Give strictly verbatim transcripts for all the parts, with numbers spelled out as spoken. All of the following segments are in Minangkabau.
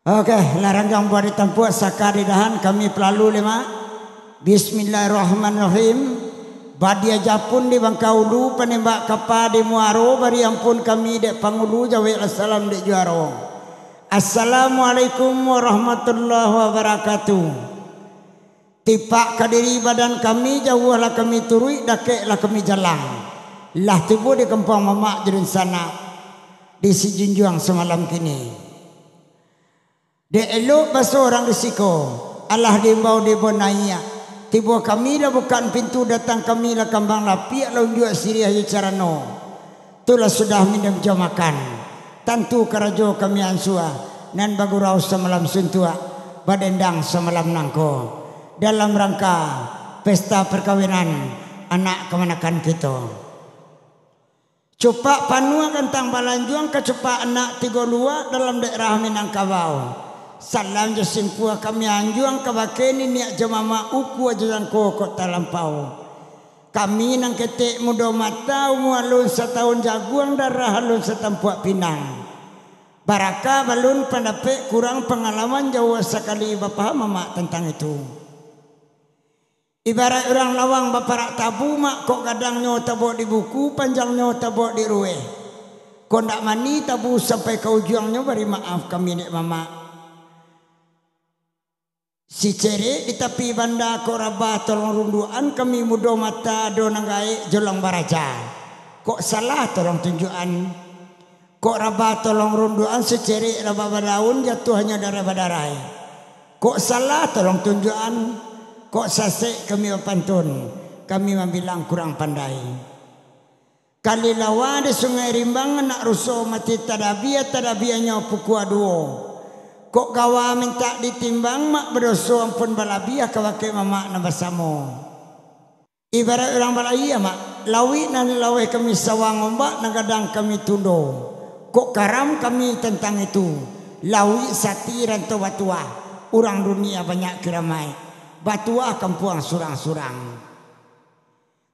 Oke, lah ranggang buah ditampuak, saka didahan, kami palalu lima. Bismillahirrahmanirrahim. Badia japun di bangka ulu, panembak kapa di muaro, bari ampun kami dek pangulu, jaweklah salam dek juaro. Assalamualaikum warahmatullahi wabarakatuh. Tipak ka diri badan kami, jauahlah kami turuik, dakeklah kami jalang. Lah tibo di kampuang mamak jo dunsanak, di Sijunjuang samalam kini. Dek elok baso urang di siko, alah diimbau dek bonaiak. Tibo kami lah bukak pintu, datang kami lah kambang lapiak, lah unjuak siriah jo carano. Tu lah sudah minum jo makan. Tantu karajo kami ansua, nan bagurau samalam suntuak, badendang samalam nangko. Dalam rangka pesta parkawinan anak kamanakan kito. Cupak panuah gantang balanjuang, kacupak anak tigo luak dalam daerah Minangkabau. Salam jo simpuah kami anjuang kabake niniak jo mamak, ukua jo jangko kok talampau. Kami nan ketek mudo mata, umua alun satahun jaguang, darah alun satampuak pinang. Barakah balun pandapek, kurang pangalaman, jauah sakali bapaham mamak tantang itu. Ibarat urang lawang baparak tabu, mak, kok gadangnyo tabok di buku, panjangnyo tabok di rueh. Kok ndak mani tabu sampai ka ujuangnyo, bari maaf kami dek mamak. Sicerek di tapi banda, kok rabah tolong runduakan, kami mudo mata ado nan gaek, jolong baraja. Kok salah tolong tunjuakan. Kok rabah tolong runduakan, sicerek rabah badaun, jatuahnyo darah badarai. Kok salah tolong tunjuakan, kok sasek kami bapantun, kami mambilang kurang pandai. Kali lawa di Sungai Rimbang, anak ruso mati tadabiah, tadabiahnyo pukua duo. Kok gawa mintak ditimbang, mak, badoso ampun balabiah kabake mamak nan basamo. Ibarat urang balayia, mak, lauik nan laweh kami sawang, ombak nan gadang kami tundo. Kok karam kami tantang itu, lauik sati rantau batuah, urang dunia banyak kiramaik, batuah kampuang surang-surang.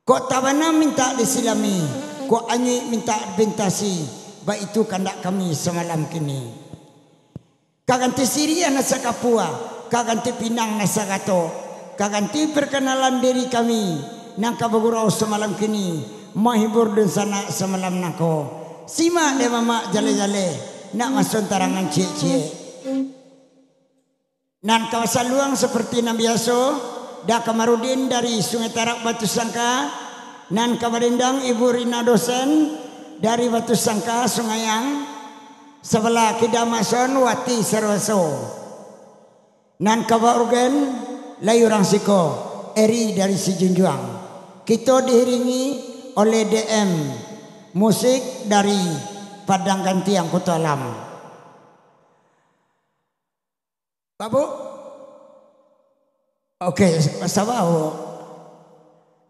Kok tabana mintak disilami, kok anyuik mintak dipintasi, baitu kandak kami samalam kini. Ka ganti siriah nan sakapua, ka ganti pinang nan sagatok, ka ganti parkanalan diri kami, nan ka bagurau samalam kini, mahibur dunsanak samalam nangko. Simak dek mamak jaleh-jaleh, nak masuak tarangan ciek-ciek. Nan ka basaluang saparti nan biaso, Da Kamarudin dari Sungai Tarak Batusangka, nan ka badendang Ibu Rina Dosen dari Batusangka Sungaiang, sabalah kida mason Wati Saroso. Nan ka baorgen lai urang siko, Eri dari Sijunjuang. Kito diiringi oleh D M musik dari Padang Gantiang, Kuto Alam. Babu? Oke, saba, Bu.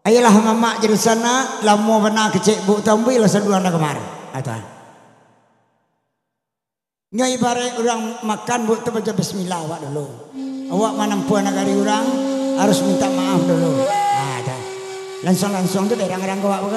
Ayolah, mamak jadi sanak, lamo bana kecek, Bu, tambuihlah saduang dah kamar. Ata. Nyo ibarat urang makan, Bu, tu baca bismillah awak dulu. Awak manampuah nagari urang, harus minta maaf dulu. Nah, dah. Langsung-langsung tu darang-darang awak, Bu.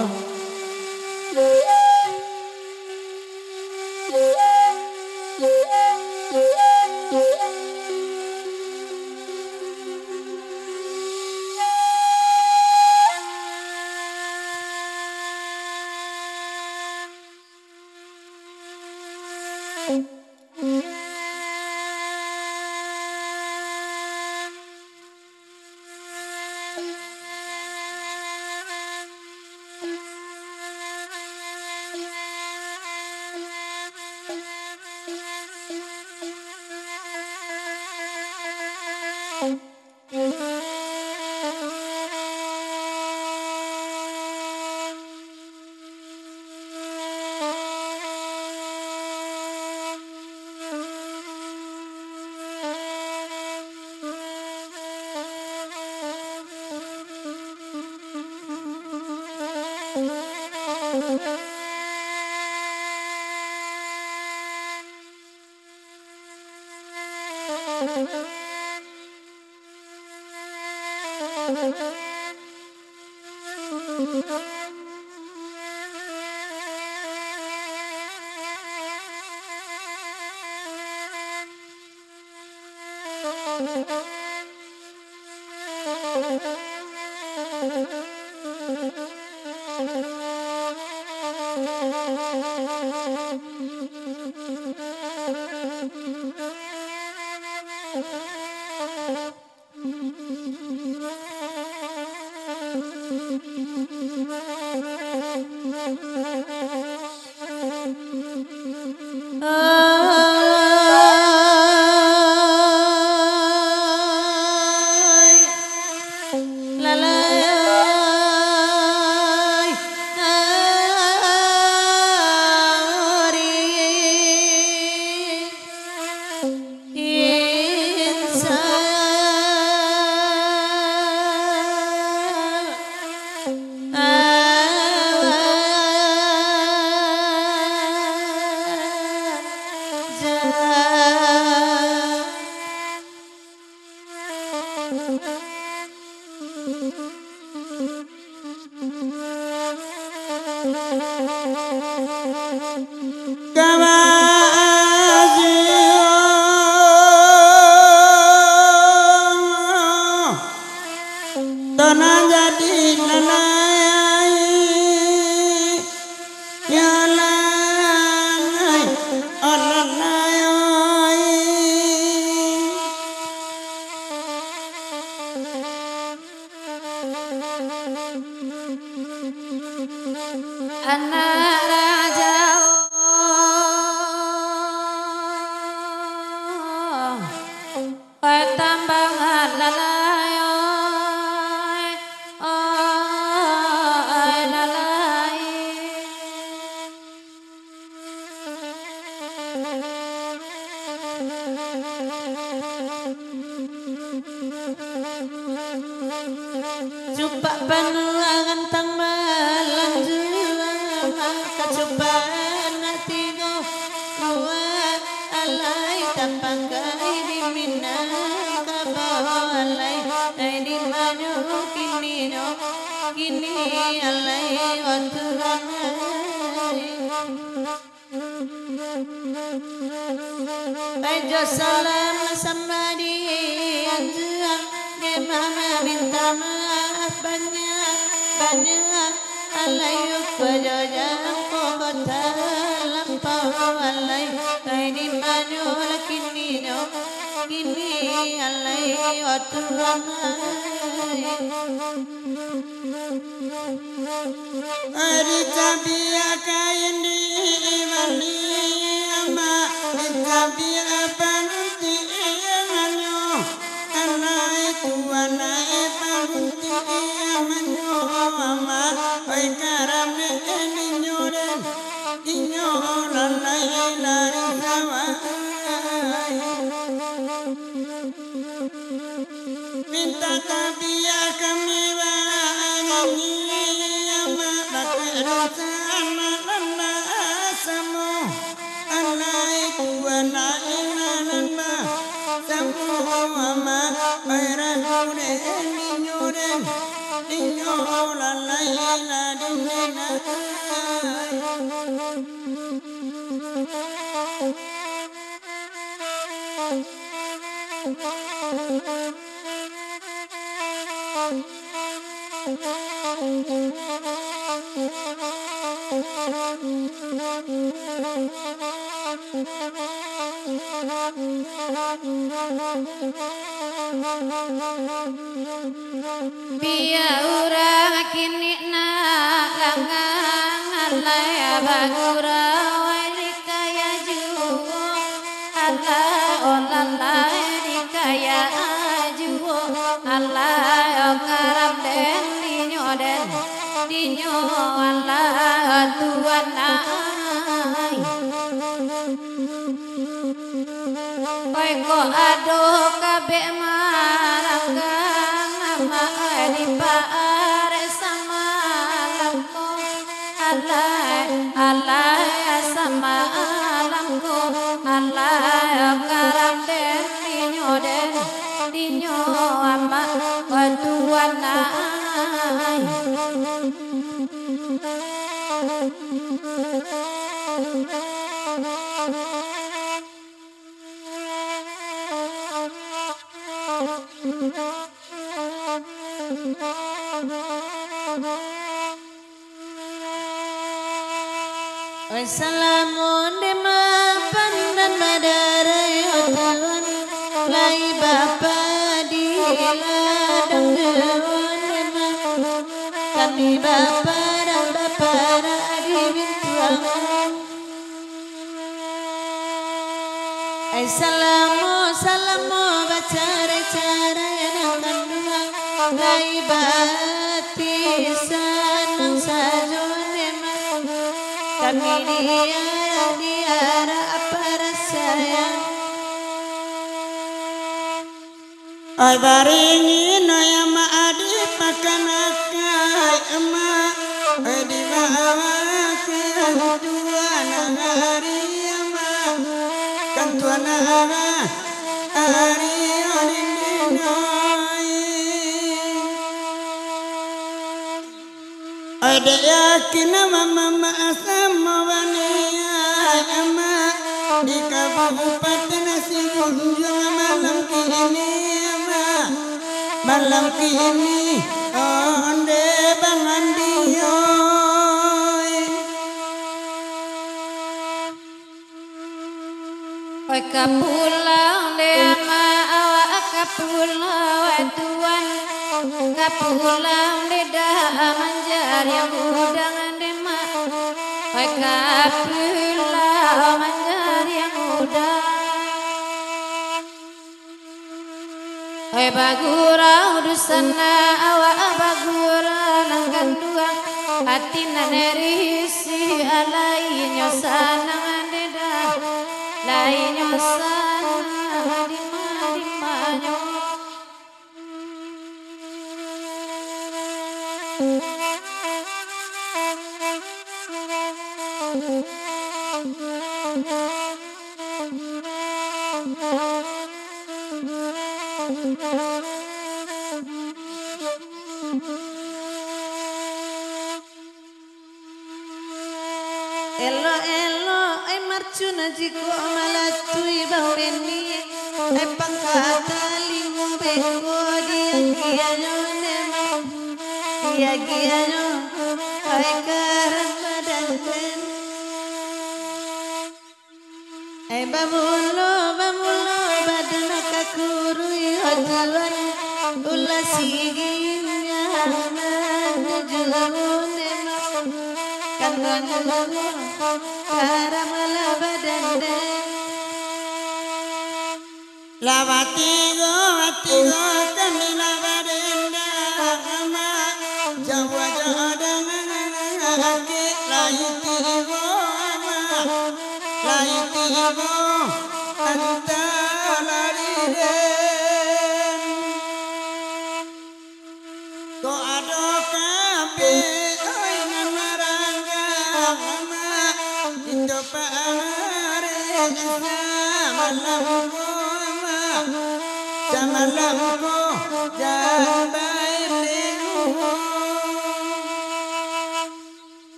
Tanah jadi nanai, ya lai, oh nanai, oi. Anak rajo, patambangan lalai, oi, oi, lalai. Cupak panuah gantang balanjuang, maka cupak anak tigo buah, alai tapanggai di Minangkabau, alai, ai di mano kininyo, kini alai waktu ramai. Pai jo salam samba di anjuang, memang minta maaf banyak, banyak. Alai upa jo jangko kota lampau, alai, ai di mano lah kininyo, kini alai waktu ramai. Dicabiak kain di imani, amak, dicabiak pananti imanyo, anai tuanai pananti imanyo, amak, oi, karame ninyo den, inyo lalai dari sawah. Mintak tabiak kami banyanyi, amak, bakeh dosa anak nan basamo. Anak itu anak inan nan basamo, amak, pai ragu den, inyo den, inyo lalai lah di den ai. Bia urang kini nak langang, alai bagurau dikaya juo, alai, oh lalai, dikaya juo, alai, oh karam den, dinyo den, dinyo, alai, oh tuan ai. Pai kok ado kabek maranggang, amak, di paarek samalam ko. Alai, alai, samalam ko. Alai, karam den, dinyo den, dinyo amak, oh tuan ai. Oi, salamun dek mapan nan badarai, oh Tuhan, lai bapadilah dek Tuhan, kami baparak-baparak di pintu. Ai salamo-salamo bacarai-carai nan kanduang, lai baati sanang sajo memang. Kami diarak-diarak parasaian. Ai baringin, ai amak, adi pakan akai amak, ai dibawakan tuan ari amak, kan tuan ari odin-din ai. Ai dek yakin amak, mamak samo baniaik amak, di Kabupaten Sibunjuang malam kini amak, malam kini onde bangandioi. Oi, ka pulang dek amak, awak ka pulang, wai tuan. Ka pulang dek dah manjariang udang dek mak. Oi, ka pulang manjariang udang. Oi, bagurau dusanak, awak bagurau nan kanduang, ati nan risih, alainyo sanang dek dah, lainyo sanang dima-dimanyo. Elok-elok ai marcuna jikok malatui bau beni, ai pangka talingo beko diagianyo nemang, diagianyo ai karang badan den. Eh, bamulo, bamulo, badan ka kuruih, oh Tuhan, ulah siginya, nujun emang, kan nujun, karam lah badan den. Lah batigo, batigo kami lah badendang, Amak. Jauah-jauah dangan akik lai tibo, Amak. Lai tibo antah lari den. Kok ado kabek, oi, nan maranggang, Amak, kito pamareh samalam ko, Amak, samalam ko, jan baeleng.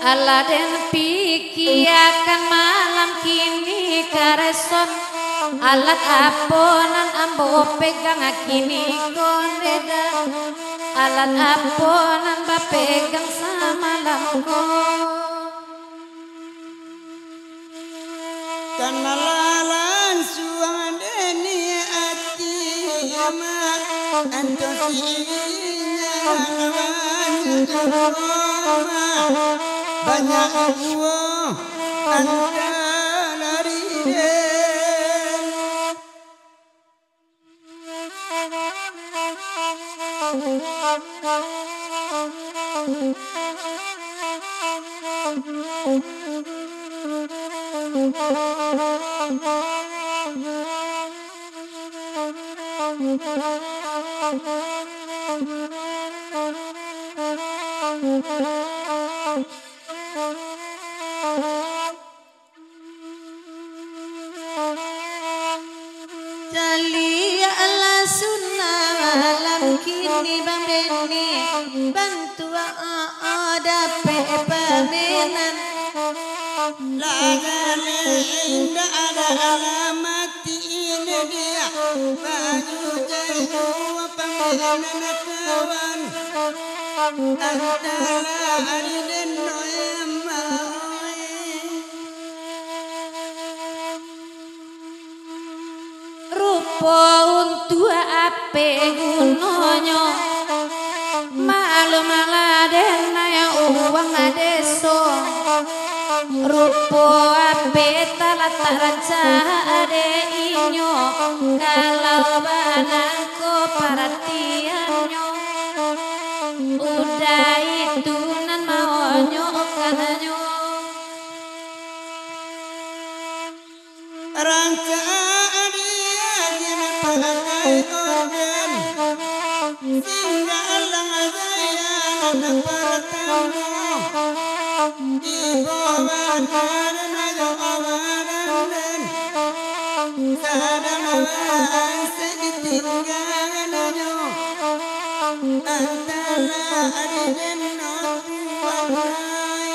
Alah den pikiakan malam kini kareson, alat apo nan ambo pegang kini ko ndedan? Alat apo nan bapegang samalam ko? Kan malah lansuang deni ati, Amak, anto si inyan banyak juo, Amak, banyak juo antah lari den. Caliaklah sunnah malam kini, Bang Beni, bantuak, oh, oh, dapek pamenan. Lah jaleh indak ado alamati ini dia. Baju jaju pamikiran kawan, antara ari den no yang mau. Rupo untuak ape gunonyo, maklumlah den nai urang deso. Rupo ape talatak rancak dek inyo, kalau bana ko paratiannyo, udah itu nan maonyo kananyo. Rancak dia kini pakai organ, singgalang saya nan partamo. Ibo badan ajo badan den, sadang badan sakitinggalan ajo, antara ari den no tuan lai.